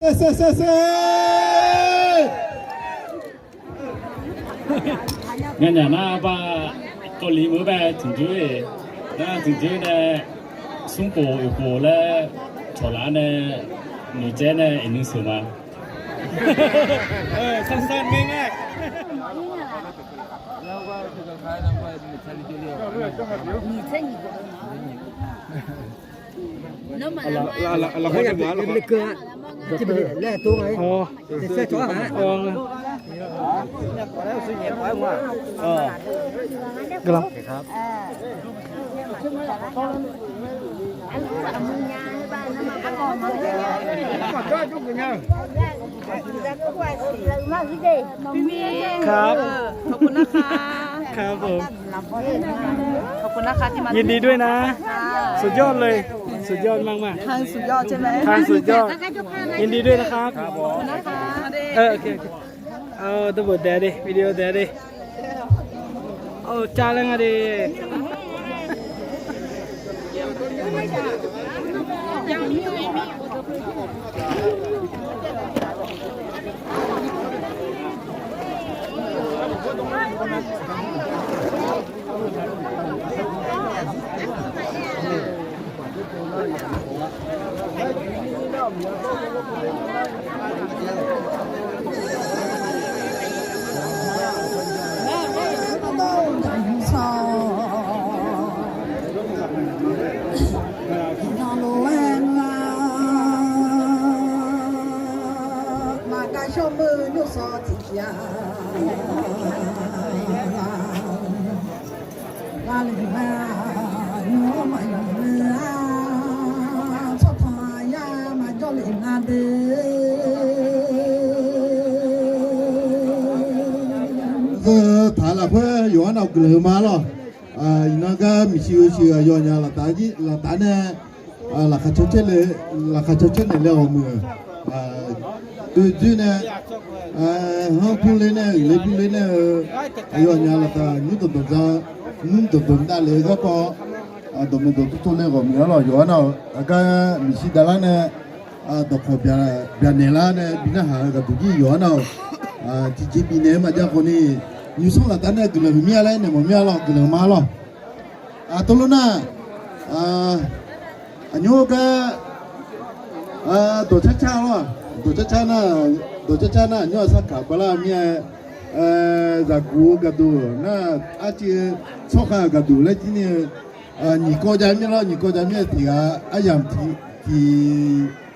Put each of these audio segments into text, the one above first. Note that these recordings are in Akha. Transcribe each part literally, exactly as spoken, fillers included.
Sar sar sar sar. Nganyaf nar ba, kawvliq meuq bae tiqjoer, nar tiqjoer nae smrkhof oeqkhof laer cawqlaf nae noeqtsaev nae iqnui sheuq ma. Sar sar ngae ngae. Kar. ขอบคุณนะคะ ครับผม ขอบคุณนะคะที่มา ยินดีด้วยนะ ค่ะ สุดยอดเลย สุดยอดมากๆ ครั้งสุดยอดใช่ไหม ครั้งสุดยอด ยินดีด้วยนะครับ ขอบคุณนะคะ เออ โอเค โอเค เอา double แดดดิ วิดีโอแดดดิ เอา จ้าแล้วไงดิ Zeu taq lafkhoer yawqha nav guiqlanq ma lawq. Iqnan gar miqshi-eu shiq aqyawf nya laftav-aer, laftav nae laqkhaq caw caer naeq le ghawqmuiq-euq doe dzoer nae, hanr purler nae-euq, uiqler purler nae-eu aqyawf nya laftav nymr dawqdawq za, nymr dawqdawq dav le-eu garkawv, dawqmaeq dawqtur tor le ghawqmuiq-anr lawq. Yawqha nav-euq aqgar miqshi davlar nae dawqkawq byaqnaeq lar nae bi narhaq-eu gaqduq jir yawqha nav-euq tiqjeq bifnaeq-eu maqjav khawf ni, nymrsanr laftav nae guiqlanq huiq mir-a laer naeq mawf mir-a lawq, guiqlanq ma lawq. Aqtov lof nar, aqnymr gar dawqcar car lawq, dawqcar car nar, dawqcar car nar aqnymr-aq sarkaq bala mir-a, zaqguq-eu gaqduq nar, arciv-eu tsawrkhav-euq gaqduq laer jir ni-eu, nyiq kawv jav mir lawr, nyiq kawv jav mir-a tiq ghaq aryamq tiq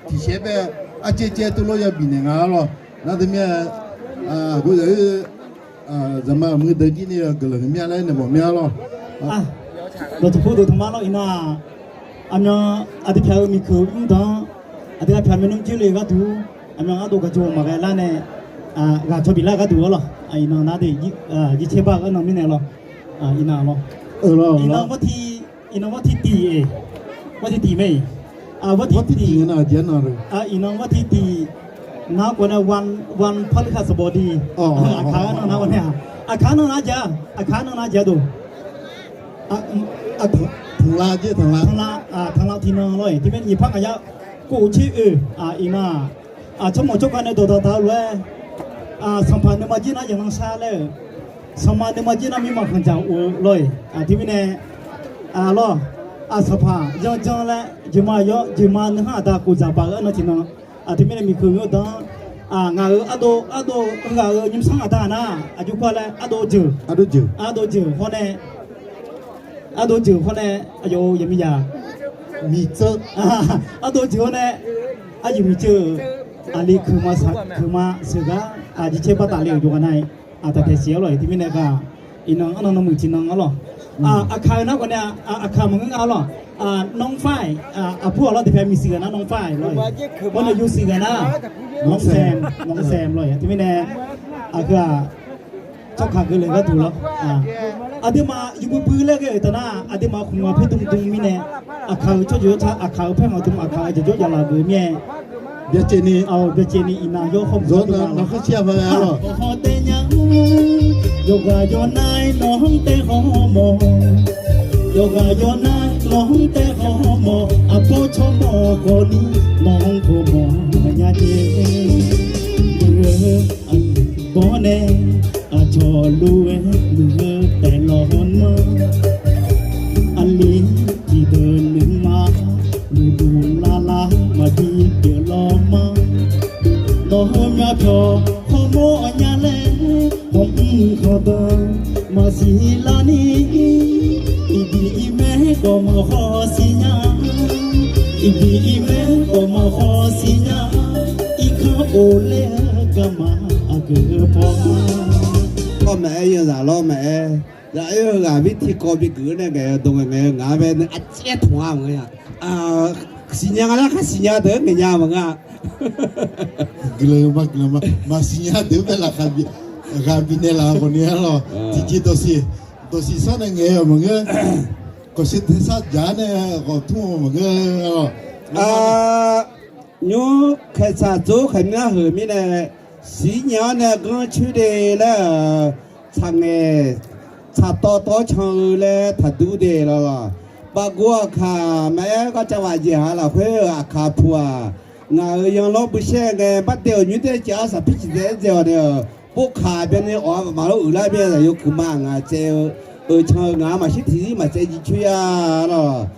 tiq shaer bae arcaev caev tov lof ya bifnaeq nga lawq. Nar teu mir-a, aqgeu zaq-ir zaqma aqmuiq deuq jir ni guiqlanq huiq mir-a laer naeq mawf mir-a lawq. Dawqtsuif pur deuq taqmar lawr iqnan-aq, aqmyan aqdui pyaq-eu miqkeuq mr dan-anr, aqdui ghaq pyaq myawq nymr joer le gharduq, aqmyan gharduq gaq jawr maqghae lar nae, ghaq cawq bif lar gharduq-awr lawq. Iqnan nar de, jircaer bar-eu arnan mirnae lawr. Iqnan lawr. Iqnan ghawr tir, iqnan ghawr tir tiq-eq, ghawr tir tiq mae-iq, ghawr tir tiq, iqnan ghawr tir tiq, nar khawf nae one, one part of the body. Aqkaq-anr nan nar khawf nae-aq, aqkaq-anr nan nar ja, aqkaq-anr nan nar ja doq. Tanqlav, tanqlav tiqnan lawr-iq, teumirnae nyiq par ngaq yar kov tser oe, iqnan-aq, tsawrmawq tsawrkhav nae dawqdaq daq-eu lof-aer, sanqpaq nuima jir nar yaqnan shar laer-euq, sanqma nuima jir nar mirma khanqdzaq of-eu lawr-iq, teumirnae lawr, sanqpaq yanr janr laer jeqma yawr jeqma nuikhanr aqda khof dzaq baq-eu arnan tiqnan, teumirnae miqkeuq mr dan-anr, ngaq-euq ardov ardov-eu ghaq-euq nymrsanr aqda nar aqjox kur-a laer ardov jeuq, ardov jeuq hawr nae, ardov jeuq hawr nae, aqyawf-eu yaqmiqzaq, ardov jeuq hawr nae, arjeuq miqceuq-euq aqli keuqma sheuqgar, jircaer bar taf le-euq jawrgar nar-iq, taq taeq siq-awr lawq-iq, teumirnae ghaq, iqnan arnan nanmuiq tiqnan-awr lawq. Aqkaq-eu nar khawf nae, aqkaq maqngeur nga-awr lawq. Nmr far-iq, aqpur-awq lawr tiqpaeq miqsiq ghaq nar nmr far-iq lawr-iq, hawr nae yawsiq ghaq nar, nmr saem, nmr saem lawr-iq, teumirnae, aqgeu-aq, tsawrkaq geuleq gharduq lawr. Aqduimaf yawbui bui laer ghae-euq taf nar, aqduimaf khmqmaq paer dm dm mirnae, aqkaq-euq tsawrjeuq yawtsaq, aqkaq-euq paer hawq dm, aqkaq-euq jaqjawr jaqlaf geuf mir-aer, byacaevni, byacaevni iqnan yawr hawr mq-awr dm-a lawq. Hawq tae nya-ur, yawqghaq yawqnar nawq-anr tae hawmawf, yawqghaq yawqnar Nawq-anr tae khawf mawf, aqbawr tsawrmawq khawf ni, nawq-anr khawf mawf nya jeq. Muiq-eu bawr nae, aqcawq lof-aer muiq-eu taef lawq haw ma. Aqli tiqdeuq nuima, muiqduq lavlav maqbi pyeuf lawq ma. Nawq heumya pyawq hawmawr nya laer, hawmr khawf deuq maqsiq lar ni. Iqdiq iqmaer khawf maqkhawf siqnya. Iqdiq iqmaer khawf maqkhawf siqnya. Irkanr of ler-eu garma aqgeu paw. Kawv maqaer, yawzaq lawr maqaer, zaq-aer-eu ghaq bi tiqkawv bi geuf-eu nae ngaeq-eu dawq ngaeq ngaeq-eu ngaq-anr bae nae arcaer tmq-a maqngeur-a. Siqnya nga lar khar siqnya deuq-aer ngaeq nya maqngeur-a. Guiqlanq ma, guiqlanq ma. Maqsiqnya deuq-aer bae laqkhaq bi, ghaq bi naeqlaf khawf ni-a lawq. Tiqjeq dawqsiq, dawqsiq sar nae ngaeq-eu maqngeur. Kawqshe tersar jaq-ar nae ghawq tmr-eu maqngeur-a lawq. Nymr khaeqtsaq tsov khaeqmyanr heuq mirnae, siqnya-awr nae ganr coer de laer-euq tsaqngaeq tsaqtawv tawv-awr can-eu laer taqdur de lawq. Baqgov aqkaq maqaer, garcav ghaq jeq ha lafkhoer-eu aqkaq puq-aq, ngaq-euq yanlawr beushar ngae bardae-euq nymr daer caev-awr saqpir ciqdaev-aer dzae-awq nae-euq, bovkaq byanni awq-a maqmaqlor uiqlar byan zaqyo kuiqma ngaq caev-eu, euq can-eu ngaq-anr maqshir tiq zir maqcaev jicoer-a lawq.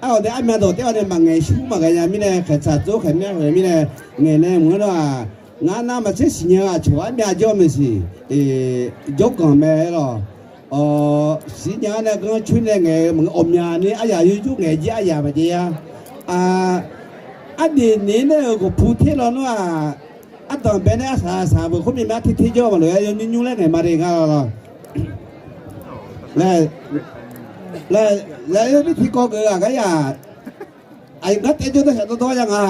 Arhawq nae armyav dawq taef-awr nae maqngaeq shur maqghae nya mirnae, khaeqtsaq tsov khaeqmyanr heuq mirnae ngaeq nae mq-anr nar-aq, ngar nar maqtser siqnya-eu aqcawq armyav jawr maeqsiq, jawrganq mae-aer lawq. Siqnya-awr nae ganr coer nae ngaeq-eu maqngeur, ghawqmyani aryaq yurjur ngaeq jir aryaq maqjav-a. Aqdui naeq-aer nae-euq ghawqpu ter lawnmr-aq, ardanq bae nae arsaq saq beuq khoer myav myav ter ter jawr maqlof-aer yawnymr nymr laer ngaeq ma de ngar lawq. Laer, laer, laer, laer, bir tiqkawv geuf ghaq gar yaq. Aqyawf gar taev jawr dawr shaq dawr dawr ya nga.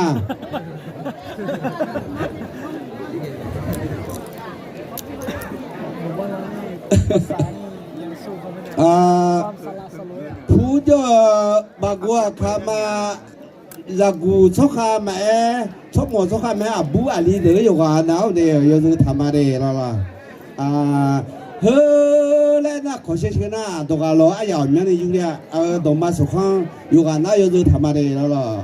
Pur jawr-eu baqgov aqkaq ma. Zaqguq tsawrkhav maqaer, tsawrmawq tsawrkhav maqaer, aqbur aqli deuq-aer yawqghaq nav-awr nae yawzeu taq ma de lawq. Heu laer nar kawq sheu sheu nar, dawqghaq lawq aryaq ghawqmyanr ni yur ler-a. Dawqma sawqkhanr yawqghaq nav-awr yawzeu taq ma de lawq.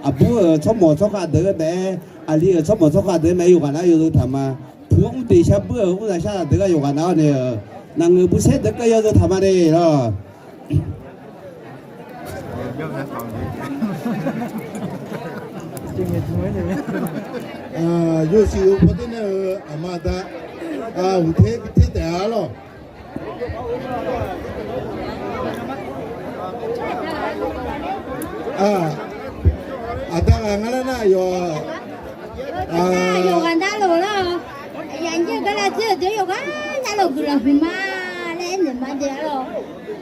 Aqbur-euq tsawrmawq tsawrkhav deuq-aer maqaer, aqli-euq tsawrmawq tsawrkhav deuq-aer maqaer, yawqghaq nav-awr yawzeu taq ma. Puq-anr mr deq shar bur-euq mr zaq shar zaq deuq-aer yawqghaq nav-awr nae-euq, naqngeuq busaer deuq-aer yawzeu taq ma de lawq. Yawsiq-eu paw ter nae-euq aqma aqda uqter bi ter taef-a lawq. Aqda ghaq nga laer nar yawq, yawqghaq navluf lawr. Aqyuif aqnyir-eu gar lar dzeur-eu deuq yawqghaq navluf guiqlanq huiqma laer aernaeq ma de-a lawq.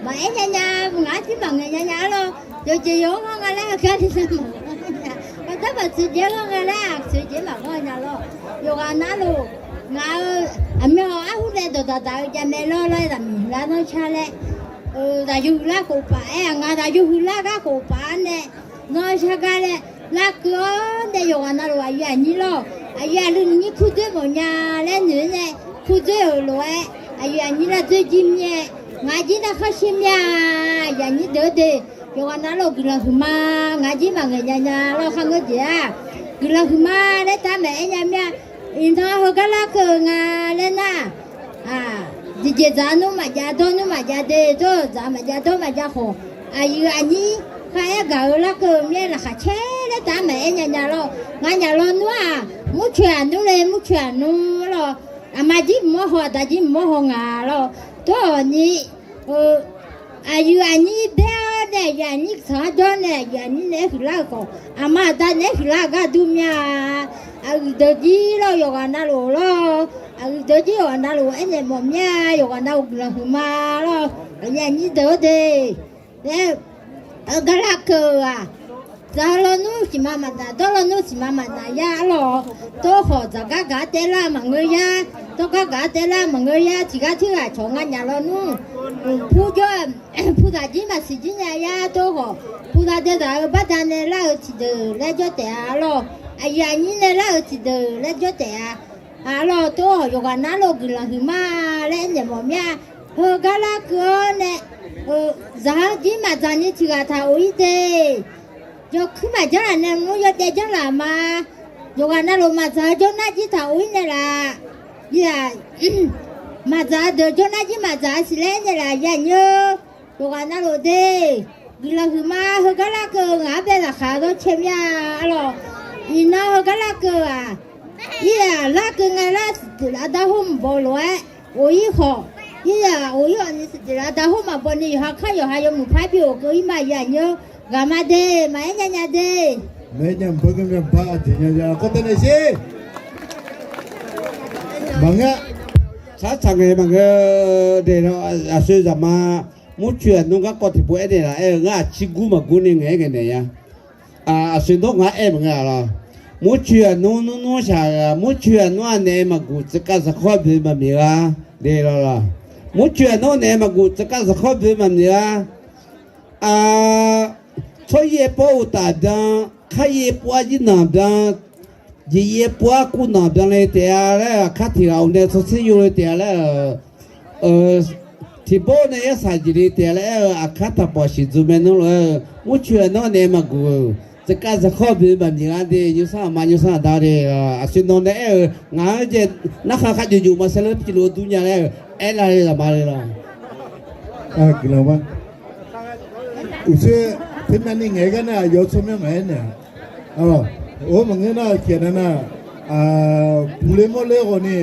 Maqaer nya nya, ngaq-anr jir maqngaeq nya nya-a lawr. Yawqjeq yawq-anr ghanr nga laer aqgar tiqnar maqghanr nya. Aqgar maqtsoeq jeq-anr ghanr nga laer aqtsoeq jeq maqghanr nya lawr. Yawqghaq navluf ngaq-euq aqmyan arhu nae dawqdaq daq-eu javmae lawr laer zaqmiq huiqlar nanrshar laer, zaqyo huiqlar khof paq-aer-aq, ngaq zaqyo huiqlar gar khof paq-aer nae nanrshar gar laer larkeuv-awr nae yawqghaq navluf aqyuif aqnyir lawr. Aqyuif aqli nyir kurdzoer mawfnya laer noeq-aer nae kurdzoer-euq lof-aer aqyuif aqnyir lar dzoer jir mir-aer, ngaq jir nar khanr shir mir-a. Aqyuif aqnyir deuq-eu de, yawqghaq navluf guiqlanq huiqma. Ngaq jir maqngaeq nya nya lawr kharngeur jeq-aq, guiqlanq huiqma laer taq maqaer nya mir-a. Iqnan heugar larkeuv-eu nga laer nar, jeqjeq dzaq nmr maqjav dawr nmr maqjav de, dawr-eu dzaq maqjav dawr maqjav khawf, aqyuif aqnyir khar aer gaq-eu larkeuv mir-aer laqkhaq caer laer taq maqaer nya nya lawr. Nganyaf lawnmr-aq, murcoeq aqnmr le, murcoeq aqnmr lawr. Aqma jir mq-awr haw, aqda jir mq-awr haw nga lawr. Dawr-awq ni, aqyuif aqnyir baer-awr nae aqyuif aqnyir tsanq-anr jawr nae aqyuif aqnyir naeq-aer huiqlar-eu khawf, aqma aqda naeq-aer huiqlar-eu gar dur mir-a. Aqyuif deuq jir lawr yawqghaq navluf lawr. Aqyuif deuq jir yawqghaq navluf aernaeq mawf mir-a. Yawqghaq navluf guiqlanq huiqma lawr. Aqyuif aqnyir deuq-eu de, laer gar larkeuv-aq, dzaq lawnmr siqma maqdaq, dawr lawnmr siqma maqdaq yar lawr. Tov khawf dzaqgar gaq-ar taev lar maqngeur yar, dawrgar gaq-ar taev lar maqngeur yar, tiqgar tirghaq cawq nganyaf lawnmr. Pur jawr, puzaq jir maqsiq jir nya yar tov khawf, puzaq deuq zaq-eu barda nae lar-eu tiqdeuq laer jawr taef-a lawr. Aqyuif aqnyir nae lar-eu tiqdeuq laer jawr taef-a. Aq lawr tov khawf yawqghaq navluf guiqlanq huiqma laer aernaeq mawf mir-a. Heugar larkeuv-awr nae Zaq-anr jir maqdzaq ni tiq ghaq taq of-ir de. Yawkuir maqjanr laf nae mr yawdaev janr laf ma. Yawqghaq navluf maqdzaq-eu jawrnar jir taq of-ir nae laf. Maqdzaq-eu deuq jawrnar jir maqdzaq-a siq laer nae laf ya nyeur. Yawqghaq navluf de. Guiqlanq huiqma heugar larkeuv-eu ngaq-anr bae laqkhaq-eu dawrcae mir-a arlawq. Iqnan heugar larkeuv-aq, ir-aq larkeuv nga lar siqduq lar darhor maqbaw lof-aer of-ir khawf, ir-aq of-ir awq ni siqduq lar darhor maqbaw ni yawqha kar yawqha yawmuiq par bi of keuv-ir ma ya nyeur. Ghaq ma de, maqaer nya nya de. Maqaer nya mqpar geur mya mqpar aqjeq nya ya kawr tae nae sher. Maqngeur. Sar tsaq ngae maqngeur. Daeq-awr aqsoe zaqma murcoeq aqnmr garkawv tiqpov aernaeq laf aer-eu ngar aqcir gur maqgur ni ngaeq-aer ngaeqnaeq ya. Aqsoe dawr ngar aer maqngeur-a lawr. Murcoeq aqnmr nmr nmr shaq-aq, murcoeq aqnmr-aq naeq-aer maqguq tseuvkav zaqkhawr boeq maqmiq-a. Daeq lawr lawr. Murcoeq aqnmr naeq-aer maqguq tseuvkav zaqkhawr boeq maqmiq-a. Tsawryaer pawr uqtaf byan, kharyaer pov-ar jir nanq byan, jeqyaer pov-ar kuv nanq byan le taef-a laer-eu aqkar tiq ghaq-awq nae tsawrtser yo le taef-a laer-eu, tiqbawr nae yarsaq jeq le taef-a laer aer-eu aqkar taqpawf siqdzoq mae nmr lof-aer-eu murcoeq aqnmr naeq-aer maqguq-eu tseuvkav zaqkhawr boeq maqmiq-a de. Nymrsanr aqma nymrsanr aqda de. Aqsoe nan nae aer-eu ngaq-anr jae narkhaq kharjov jov ma saerler tiqlof-eu dur nya laer-eu aerlar le zaqma le lawr. Guiqlanq ma. Uqshoe teumyavni ngaeq-aer gar nar aqyawf tsawrmyanr maqaer naeq-a. Or maqngeur nar tiqghaq nar nar, buqler mawrler ghawqni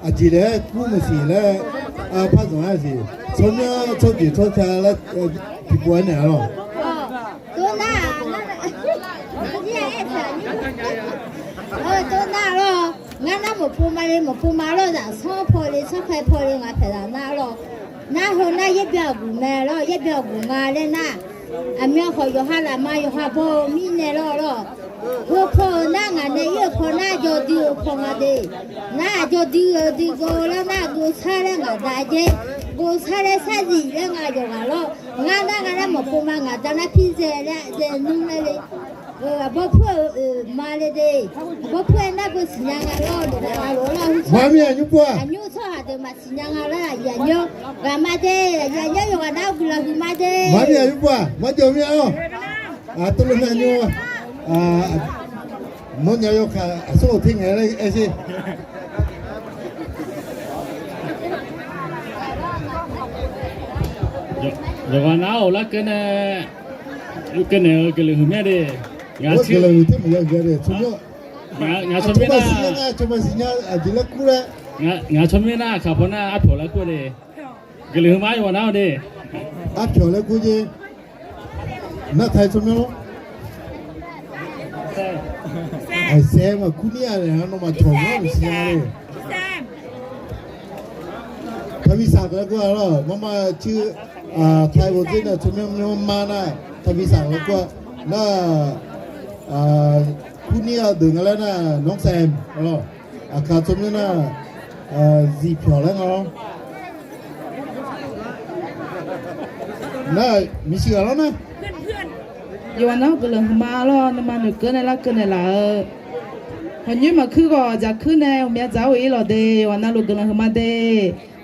aqjeq laer kur maqsiq laer, par zanq-aer siq tsawrmyanr tsawrjeq tsawrca laer tiqpov-aer naeq-a lawr. Nar lawr, ngar nar maqpov ma le maqpov ma lawr, zaqsanr paw le sanrkhae paw le ngaq paeqzaq nar lawr. Nar heu nar yaer byan aqguq mae lawr, yaer byan aqguq nga laer nar, aqmyan khawf yawqha lafma yawqha baw-eu mirnae lawr lawr. Heu paw-euq nar ngaq nae ir-euq paw nar jawr dui-eu paw nga de. Nar jawr dui-eu dui gov-eu lar nar gov sar laer ngaq da jaer, gov sar laer sarzif laer ngaq yawqghaq lawr. Ngar nar nga nar maqpov ma ngaq da nar pirzae laer zae nmr laer le. Aqbawr pur-eu ma le de. Aqbawr pur-aer nar beu siqnya nga lawr, dawqgaq ghaq lof-aer lar hu tsawrhaq, aqnymr tsawrhaq deuq maqsiqnya nga lar aqyuif aqnyir-awr ghaq ma de. Aqyuif aqnyir yawqghaq nar guiqlanq huiqma de. Maqmir aqyuif pur-aq marjawv mir-a lawr. Tov le nar nymr, nawnyaf yawkaq aqsur ghawq ter ngae laer aer sher. Yawqghaq nar-awq larkeuv nae, keuvnaeq-eu guiqlanq huiqmya de. Ngaq tsawrmyanr nar, ngaq tsawrmyanr nar aqkaq paw nar arpyawq laer kur de. Guiqlanq huiqma yawqghaq nar-awq de. Arpyawq laer kur jer. Nar taq-aer tsawrmyanr lor. Aqsaer maqkur mir-a laer nawmaf cawq-anr maqsiq nya le. Taqbi saq laer kur-a lawr, marma cuir, taq-aer bawdzer nae tsawrmyanr myanr mar nar taqbi saq laer kur-a. Nar, kur mir-a deuq nga laer nar nawr saeq-a lawr. Aqkaq tsawrmyanr nar, zifpyawq laer nga lawr. Nar, miqshi ghaq lawr nar. Yawqghaq nar guiqlanq huiqma lawr, nuima noeqkeuv nae larkeuv naeqlaf-eu. Hawqnyoer maqkuir ghawq dzaqkuir nae ghawqmya dzaq-awr ir lawq de. Yawqghaq navluf guiqlanq huiqma de.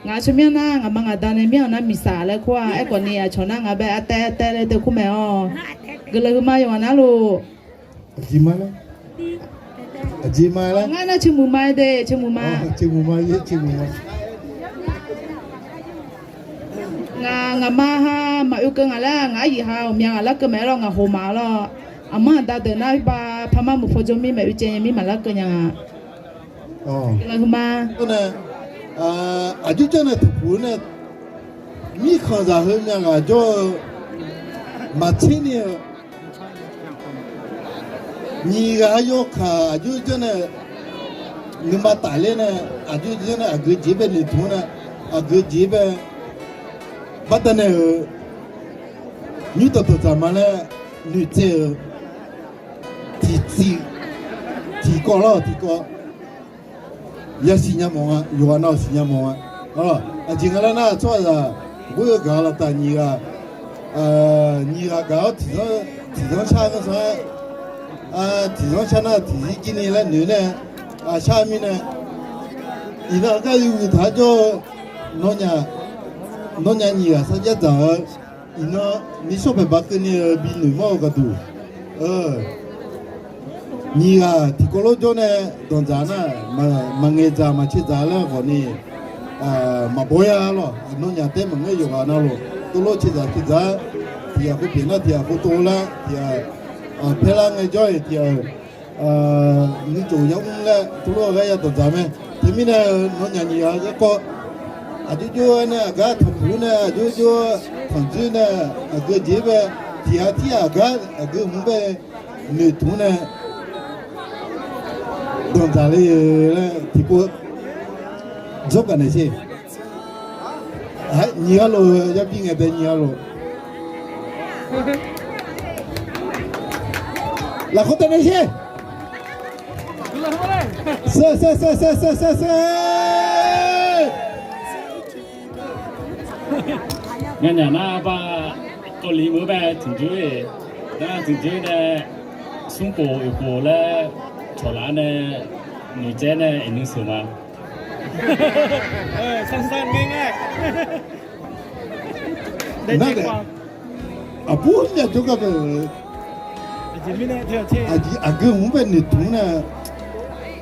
Ngaq tsawrmyanr nar ngaqma ngaqda nae mir-anr nar miqsaq laer kur-a. Aerkhawf ni aqcawq nar ngaq bae artaev artaev laer teu kur mae-awr. Guiqlanq huiqma yawqghaq navluf. Aqjeq ma laer, aqjeq ma laer. Ngar nar ceumuiq ma de, ceumuiq ma. Ceumuiq ma, ceumuiq ma. Ngaq, ngaqma ha maqoe keuv ngaq laer, ngaq aryuif ha ghawqmya ngaq larkeuv mae-aer lawr, ngaq hoq ma lawr. Aqmanr aqda deuq nar ba parmar muiq paw jawr mir maqoe caev nya mir maqlarkeuv nya nga. Guiqlanq huiqma. Aqjox janr nae taqpuq nae mirkhanqzaq heumya ghaq jawr-eu maqtser ni-eu nyiq ghaq yawkaq aqjox janr nae nuima tafler nae aqjox janr nae aqgeu jeq bae noeqtmq-anr nae aqgeu jeq bae baqda nae-euq nymr dawqdawq dzaqma laer noeqtsaev-eu tiqtiq tiqkawv lawr tiqkawv yasiq nya mawf nga, yawqghaq nav-awq siqnya mawf nga. Aqjeq nga laer nar tsawrhaqzaq ghoer-eu gaq-eu laftav nyiq ghaq, nyiq ghaq gaq-awr tiqzanr shar-eu sanr-aer, tiqzanr shar nar tiqzir jir ni laer noeq nae shar-eu mirnae, iqnan gar yawhuiq taq-aer jawr-eu nawnyaf Nawnyaf nyiq ghaq sarjax dzaq-eu, iqnan nishawr paeq ba keuvni-eu bi noeqmawr-eu gharduq, nyiq ghaq tiqkawv lof jawr nae danqdzaq nar, maqngaeq dzaq maqcae dzaq laer khawfni, maqbaw ya lawq. Nawnyaf taef maqngeur yawqghaq navluf tov lof cae dzaq cae dzaq-aer, tiq ghaq khof pyeuf nar tiq ghaq khof tov lar, tiq ghaq paerlar ngaejawr-iq tiq ghaq nuitsof yamr laer tov lof-aer ya danqdzaq mae. Teumirnae-eu nawnyaf nyiq ghaq garkawv aqjox jov-aer nae aqgar tanqpuq nae aqjox jov-aer tanqdzoer nae aqgeu jeq bae, tiq ghaq tir ghaq gar aqgeu hmq bae noeqtmq nae danqdzaq le laer tiqpov dzawrgaq naeq sher. Nyiq ghaq lof-eu yabi ngaeq taef nyiq ghaq lof. Lafkhoer taef naeq sher. Saer saer saer saer saer saer saer. Nganyaf nar ba, kawvliq meuq bae tiqjox-iq, nar tiqjox nae smrkhof oeqkhof laer cawqlaf nae noeqtsaev nae iqnui sheuq ma. Nar daef, aqbur myav jawrgar bae-euq, aqgeu hmq bae noeqtmq nae,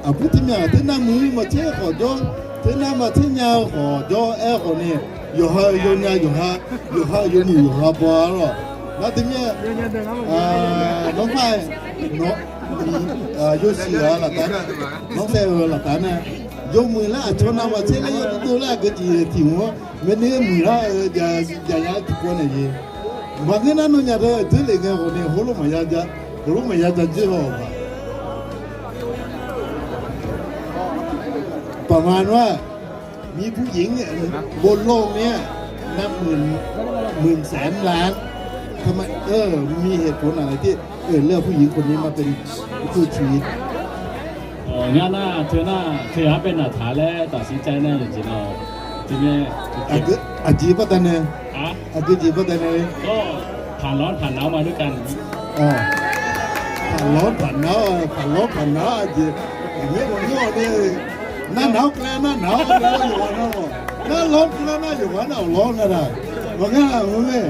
aqbur teumirnae teunar muiq maqtser khawf jawr, teunar maqtser nya-eu khawf jawr-aer khawfni, yawqha-euq yawnya yawqha, yawqha-euq yawmuiq yawqha baw-a lawq. Nar teumirnae, nawr nar-aer, nawr, yawshuif-a laftav, nawr saev-eu laftav nae, yawmuiq laer aqcawq navmaqtser laer yawdov dov laer aqgeu jeq tiq hmq-anr maeqnaeq muiqlar-eu jav ya-aer tiqpov naeq jeq. Maqngeur nar nawnyaf deuq dzeurlef ngae khawfni heulof maqya ja, heulof maqya ja dzoer haw-awq ma. ประมาณว่า มีผู้หญิง บนโลกเนี้ย นับหมื่น หมื่นแสนล้าน ทำไม เออ มีเหตุผลอะไรที่ เออ เลือกผู้หญิงคนนี้มาเป็นคู่ชีวิต Ngar nar teu nar teu-aq bae naqtaq laer ตัดสินใจ nar yawqjeq nar-awq. Aqgeu jeq baqdanae, aqgeu jeq baqdanae, ผ่านร้อนผ่านหนาวมาด้วยกัน ผ่านร้อนผ่านหนาว ผ่านร้อนผ่านหนาว aqjeq, aqgeu maqngeur-awq nae, nar naq-awr keuvlar nar naq-awr keuvlar yawqghaq nar-awq, nar lawr keuvlar nar yawqghaq nar-awq lawr nga laq, maqngar-aq mr mae.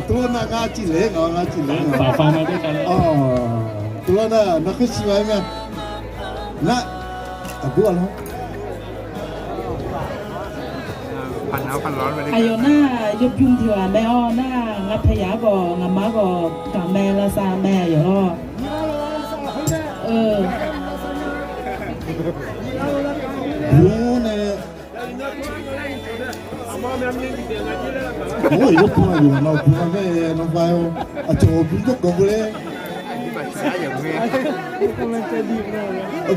Tov nar ngar ciqler ngaq ngar ciqler ngaq, tov lar nar narkeuv siq ma-aer nga, nar aqbur-aq lawr. Aqyawf nar yawbymr tiq ghaq mae-awr nar ngaq paeqyaq-ar khawf ngaqma-ar khawf gaq mae lavsav mae aqyawf lawr. Bymr nae Aqmar yawbymr-aq yawqghaq nav bymr-a mae, nanrma-aer-awr aqcawq bymr jawrganq beu laer.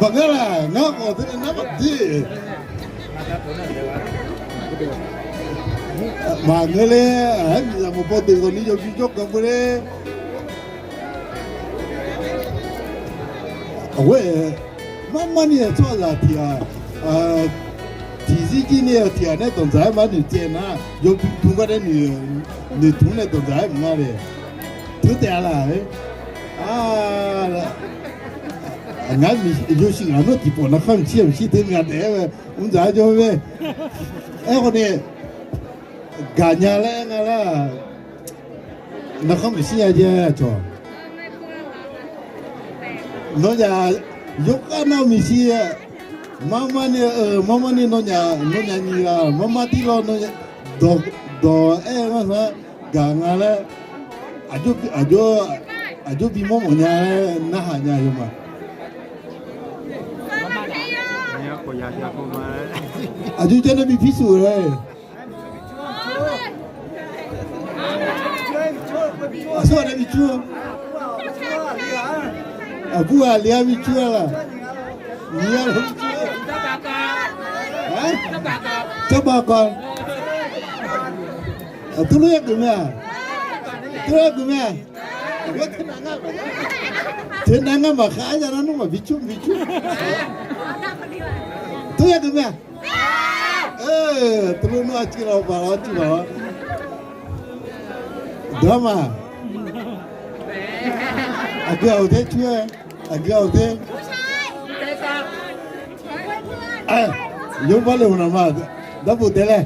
Baqngeur laq, ngar khawf teunae nar maqdir. Maqngeur laer, aqhar miqzaq maqbaw deuq khawfni yawbymr jawrganq beu laer. Aqghoer-aer, marmarni-aq tsawrhaqzaq tiq ghaq, tiqzir jir ni-aq tiq ghaq nae danqdzaq-aer mar noeqtsaev nar, yawbymr bymr gar nae noeqtmq nae danqdzaq-aer mq nga le. Teu taef-a laq-aer, ngar yawshuif ngaq nawr tiqpawf narkhar mqshir mqshir teu ngaq daef-aer mr dzaq-aer jawr-eu mae. Aerkhawf ni, gaqnya laer aer nga lar. Narkhar mqshir nya jae aqcawq. Nawnyaf yawkhav nar-eu maqshir-a. Marmarni-eu, marmarni nawnyaf, nawnyaf nyiq ghaq marmar tir lawr, dawq, dawq-aer ngar nar gaq nga laer, aqjox, aqjox bimawr mawf nya laer narhaq nya yawma. Aqjox janr nae bi pirsuq-eu laer. Aqsur ghaq nae bi cur-eu. Aqbur ghaq li-ar bi cur-a laq. Nyiq ghaq lof bi cur-eu. Tsawrbav kawv. Aqtur lof-aer geuf mae-aq. Tur lof-aer geuf mae-aq. Teunav ngar maqkhar-aer ya nar nmr maqbi cur bi cur. Tur lof-aer geuf mae-aq. Teulof nmr aqcuiv laf baq laf-awr cuiv baq laf-awr. Dawq-ar ma. Aqgeu ghaq-euq ter cur-aer. Aqgeu ghaq-euq ter. Yawrbar le maqnaq ma, darbof taef laer.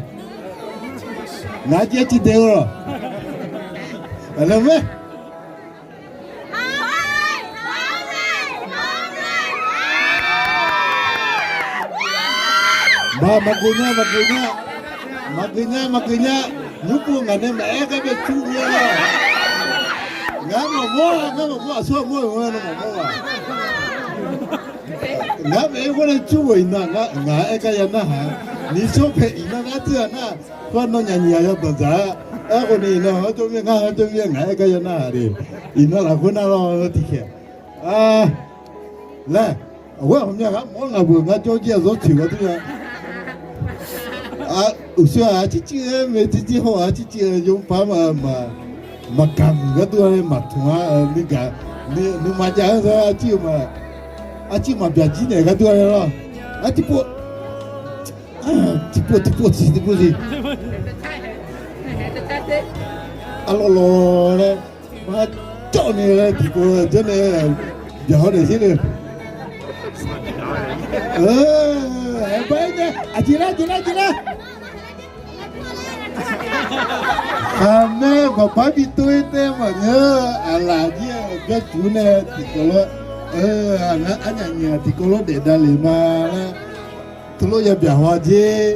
Ngaq jir-aer civ dae-eu lawq. Aqlaer mae. Ba, maqgeuf nya, maqgeuf nya, maqgeuf nya, maqgeuf nya. Nymr pov ngaq nae maqaer gar bae cur nya-a. Ngar maqmawr-a, ngar maqmawr, aqsur aqmawr-euq-a, ngar maqmawr-a. Ngar maqaer gar nae cur-euq iqnan, ngaq-aer gar ya narhaq. Nishawr paeq iqnan nar teughaq nar, khoer nawnyaf nyiq ghaq yawdanq dzaq-a. Aerkhawf ni iqnan hawr jawr mir, ngar hawr jawr mir, ngaq-aer gar ya narhaq le. Iqnan lafkhoer nar lawr tiqkhaeq. Laer, aqghoer aqmyan ghaq mawr ngaq beuq ngar jawr jir-aq zawr toeq gar dur nya. Uqshoe-aq arcir cir-aer mae, jirjir haw-aq arcir cir-aer yawpar ma, maqgaq muiq gar dur-a, maqtmq-a, nuigaq, nuima jav-aer zar arcir-eu ma. Arcir maqbyaq jir naeq gar dur-a lawr. Arcir pov, tiqpov tiqpov tiq tiqpov tiq. Arlawq lawq laer, marjawr ni laer tiqpov janrnae byaq haw daef sher le. Aerbar-aer nae aqjeq lar, jeq lar, jeq lar. Khaqmae baqbar bi tov-ir tae maqngeur, aqlaf jir-aer byarcuf nae tiqkawv lawr, ngar arnyaf nyiq-aq tiqkawv lawr daef davle ma laer, teulof ya byaq haw-a jer.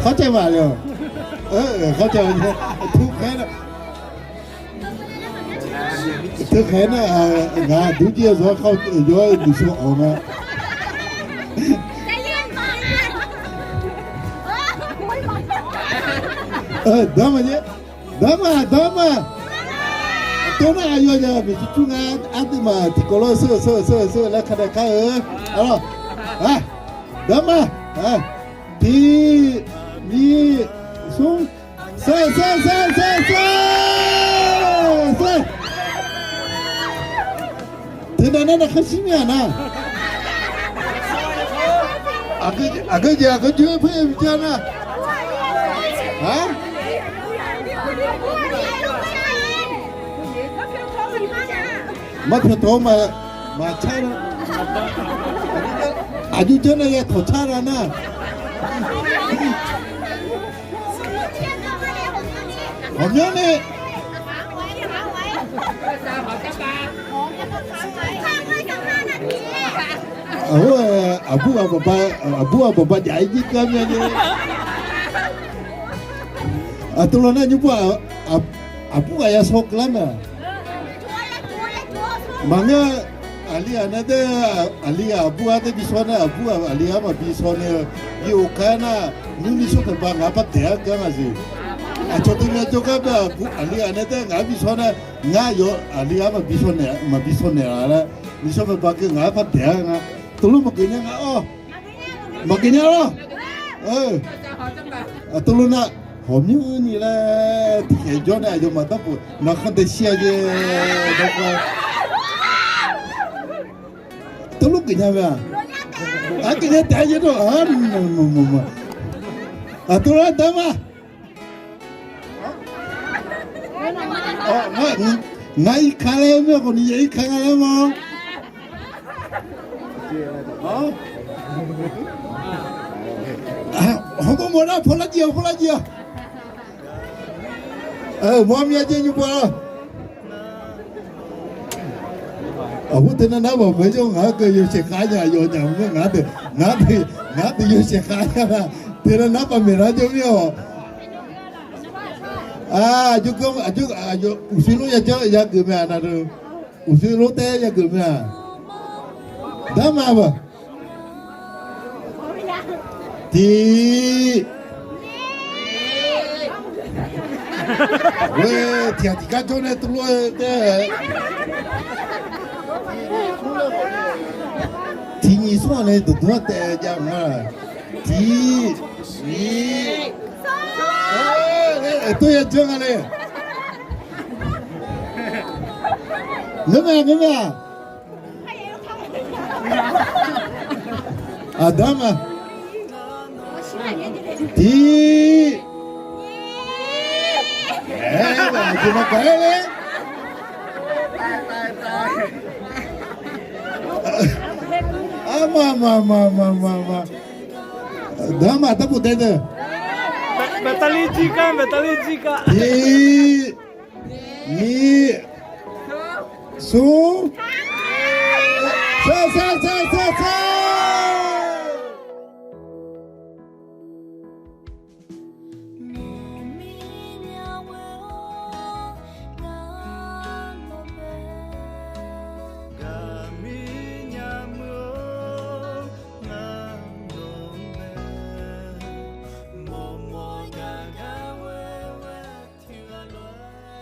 Kharcaev maqle-awq. Kharcaev, tov khaer nar. Teu khaeq nar, ngaq dur jir-eu zawr khar yawr-eu duqsur awq nga. Danma, danma, danma. Aqtov nar aqyawf ya maeqcur cur nga, aqduimaf tiqkawv lawr seur seur seur seur laer ka dae kar-eu. Arlawq, danma, tiq, nyiq, smr, sar sar sar sar sar. Teunav nar nav kharshir mir-aq nar. Aqgeu jeq aqgeu joe-aer par-aer bi jar nar. Maqpyawq tawq-eu maqcar nar. Aqjox janr nae ya tawqcar nar nar. Ghawqmyanr nae aqbur aqbur ghaq baqba jav-ir jir gar myav ni. Aqtov law nar nymr pov aqbur ghaq ya shawr keuvlar mae. Maqngeur, aqli ghaq nae tae, aqli ghaq aqbur ghaq tae bi shawr nar, aqbur aqli ghaq maqbi shawr nae-eu, bi oq kar nar, nymr nishawr paeqba ngaq-anr par daeq-aer gar nga jeq. Aqcawq teumya jawrgar bae aqli ghaq nae tae ngaq-anr bi shawr nar, ngar yawf aqli ghaq maqbi shawr naeq, maqbi shawr naeq-a laer, nishawr paeqba keuv ngaq-anr par daeq-aer nga. Teulof maqgeuf nya nga-awr. Maqgeuf nya-awr. Aqtov lof nar, ghawqmyanr ni laer tiqkhaeq jawr nae aqyawfmaf darpof naqkhan dae shir-a jeq. Teulof geuf nya mae-aq. Aqgeuf nya taef-a jeq dawr-aq. Aqtov lar danma. Ngar irka laer mae khawf ni ya irka nga laer ma. Hawmawr mawf nar pawlar jiv-awq, pawlar jiv-awq. Mawr myav jaer nymr pov-a. Aqbur teunav nar maqmaeq jawr ngaq-anr keuv yawshaef khav nya yawf nya mr-aer ngaq-anr deuq, ngaq-anr deuq yawshaef khav nya la. Teunav nar maqmaeq nar jawr mir-awq. Aqjox, uqshoe lof ya janr yageuf mae-aq nar-eu. Uqshoe lof taef yageuf mae-aq. Darma baq. Tiq. Ghoe tiq ghaq tiq gar jawr nae teulof-aer tae. Tiq nyiq smr-aq nae dawqdawr-aer taef jav nga. Tiq. Aertof ya janr nga le. Ngeur mae, ngeur mae-aq. Aqdamq-aq. Tiq. Aer, aqjeq maqgaq-aer le. Ar, Ma, ma, ma, ma, ma, ma. Deuq-anr maq darbof dae deuq. Baeqtavlir jir gar, baeqtavlir jir gar. Tiq, nyiq, smr, sar, sar, sar.